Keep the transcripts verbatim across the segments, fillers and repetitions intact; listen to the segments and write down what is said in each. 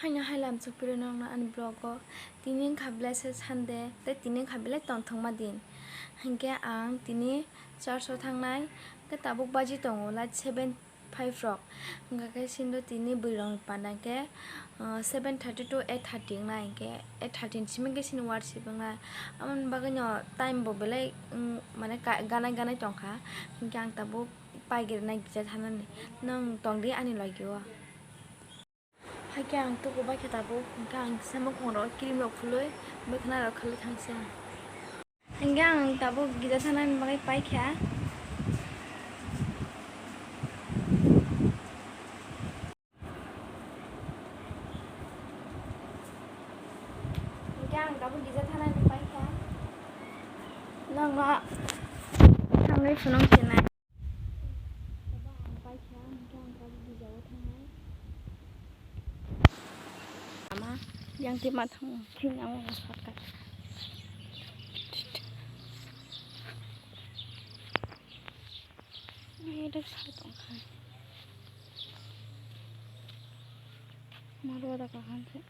Haino hai lamsok piro nokno ani vlog o. Tini wngkha blessed Sunday, tei tini wngkha belai tongthokma din. Hinkhe ang tini church o thangnai, khe tabuk baji tongo, light seven five rok. Hingkha khe sini tini bwrwi rokni panda khe, ah, seven thirty to eight thirty wngnai, hinkhe eight thirty ni simi khe sini worship wngnai. Aboni bagwi no time bo belai, mm, mane ka-, ganai ganai tongkha. Hinkhe ang tabuk paigirinai gija thanani. Nwng tongdi ani logi o. Haikhe ang tuku baikha tabuk, hwnkhe ang kisa mukhungrok cream rok phulwi bwkhwnarok khwlwi thangse. Hwnkhe ang tabuk gija thanani bagwi paikha. Hwnkhe ang tabuk gija thanani paikha. Nokno thangwi phunuk sinai. Abo ang paikha, hwnkhe ang tabuk gija o thangnai. Ama, yang twi ma thang, thwng ang sakha. Direct sa tongkha. Maro da kahan se.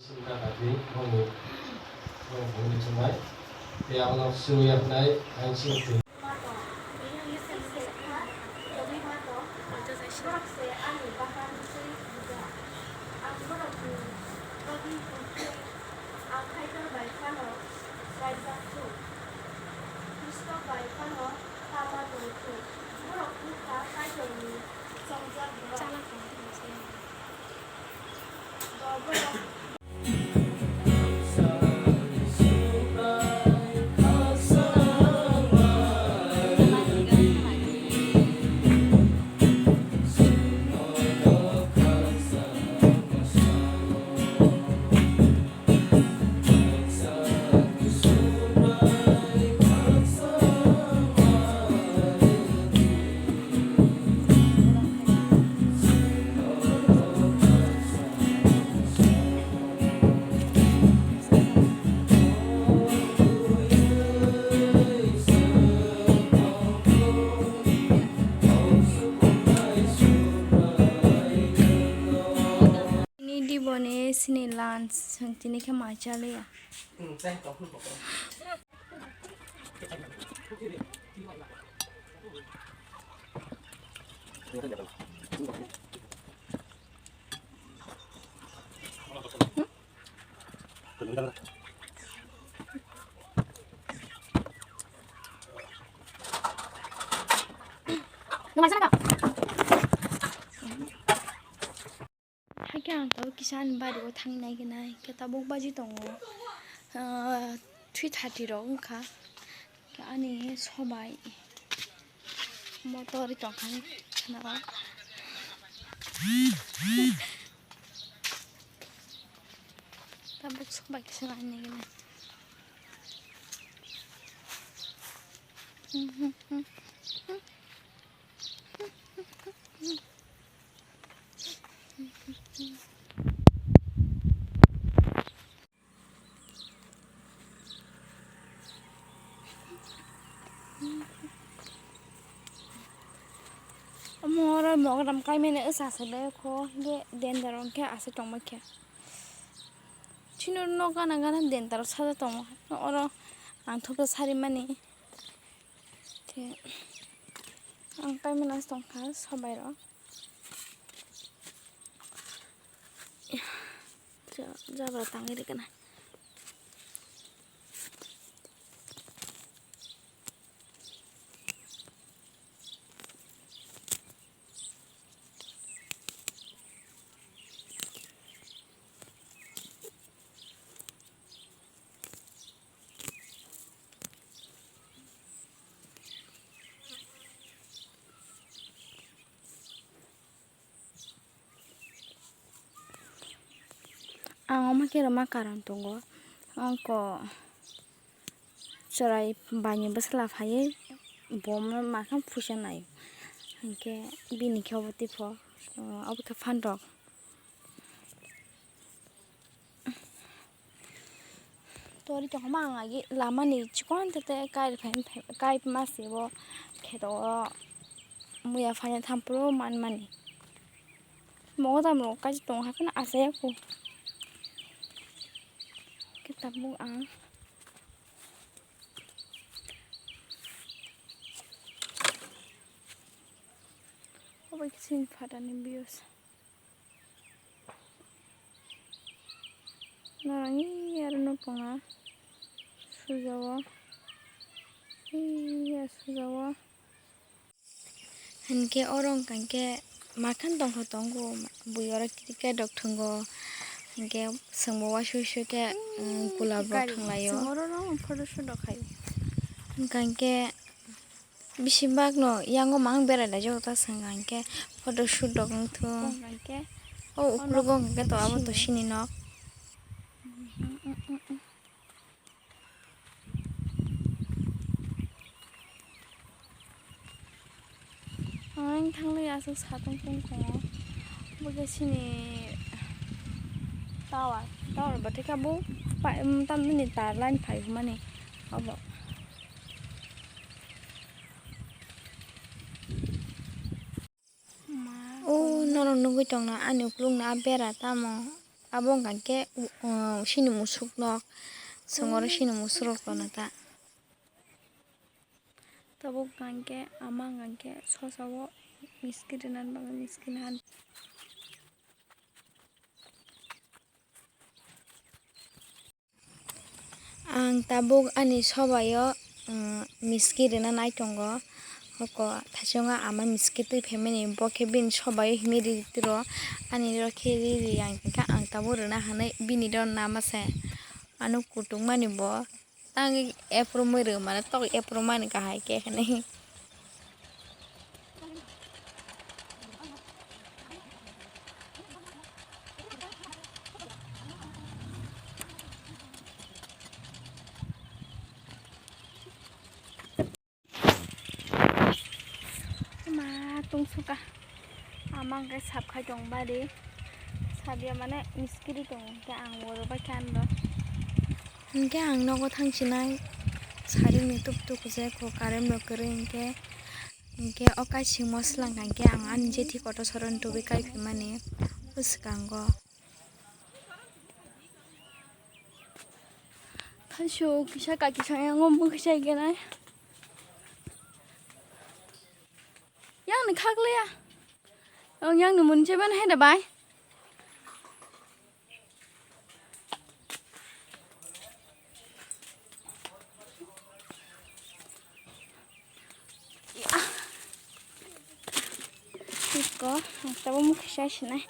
Sumka Kati, moni, moni bungni chumai, tei abono suru yapnai, ang sini twi. Ang Kaitor bai phano swlaijak thung, Khristo bai phano tama tong thung. Borok wngkha Kaitorni chongjak borok. Bo borok Tini diboni sini lunch, tini khe mai chaliya. Haikhe ang tabuk kisa ani bari o thangwi naigenai, khe tabuk baji tongo, ah, three thirty rok wngkha. Khe ani sobai motor tongkha ani khana o. Tabuk sobai kisa naigenai. Omo oro mogram kaimani wngsa se bai kho, hingke dendaro hingke aswk tongma khe. Chini oro nok gana gana dendaro sajak tongo, oro ang thopsa sarimani. Te ang kaimani tongkha sobai rok. Ja-, jabra tangwi rikana. Ang omo khe rwma karon tongo, ang ko chwrai bai ni bwsla phaiwi Bomno makhan phusa nai. Hinkhe bini khe obo tipo, obo khe phan rok. Tori tongma ang agi lamani chikon tete kai phai, kai ma se bo kheto o muya phai tham puro man mani. Mogo tam rok kai tong hakhe asaya ko. Khe tabuk ang obo khe chini phatani views. Norok ee aro nukpong na sujao, ee sujao. Hinkhe oro wngkha hinkhe makhan tongkha tongo, bui oro cricket rok thwngo, hinkhe chwngbo uaisukhe gulab rok thwnglaio. Chwng oro no photoshoot rok khaio. Wngkha hinkhe. Bisi bagno yango mang berai laijak ta swnga hinkhe photo shoot rok wngthung. Hwnkhe o uklogo hwnkhe to abo to sini nok. Ang thanglai aswk satung tong tongo. Bo khe sini tower, tower bathai khe bo tamni tar line phai hwnmani obo. O norok nugui tongna ani ukulukni a bera tamo abo wngkha khe sini musuk nok songoro sini musuk rok tongna ta. Tabuk wngkha khe ama wngkha khe sosa o miski rwna bagwi miski han. Ang tabuk ani sobaio miski rwna nai tongo. Hoko thaichungo ama miski twi phaimani bo khe bini sobaio himwi ri tiro. Ani ro khe ri ri ang khe ang tabuk rwna hinwi bini ro nama se ano kutung mani bo tang ephru mui rw mano tok ephru mani kahai khe hinwi. Ma tungsuka ama hwnkhe sap khai tong bari sap ya mane miskiri tong hwnkhe ang oro bai khe anw. Hwnkhe ang nogo thangsinai sarini tuk tuk je ko current bo kwrwi hwnkhe. Hwnkhe o kaising mosla hwnkha hwnkhe ang ani jethi kotor soron tubui kai phaimani o swkango. Thaisuk kisa kaki sangyang o mwkhwi sai kenai. Yang ni khakliya. Yang ni mun cheben hai da bai. Iko, tabo mukhe sai sinai.